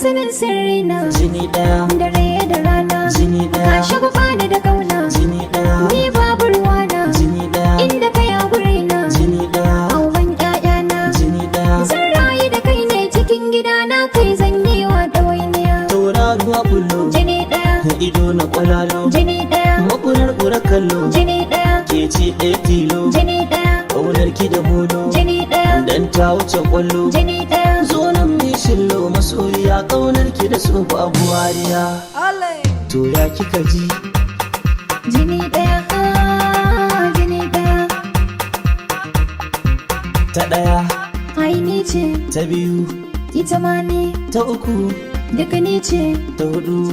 sanin sirrina. Jini ɗaya. Dare da rana. Jini Ka ɗaya. shagwaba ni da kauna. Jini ɗaya. Ni babu ruwana. Jini ɗaya. Inda kai a gurina. Jini ɗaya. Auren ƴaƴana. Jini ɗaya. Zan rayu da kai ne cikin gidana, kai zan yi wa ɗawainiya. Tauraruwa bullo. Jini ɗaya. Ido na kwalalo. Jini ɗaya. Makular ƙura kallo. Jini ɗaya. Ke ce ɗaya tilo. Jini ɗaya. Ƙaunar ki da holo. Jini ɗaya. Dan ta wuce ƙwallo. Jini ɗaya. Zo nan mi shillo, masoyiya, ƙaunar ki da so babu wariya. To ya kika ji? Jini ɗaya, ah, jini ɗaya. Ta ɗaya. Ai ni ce. Ta biyu. Ita ma ni. Ta uku. Duka ni ce. Ta hudu.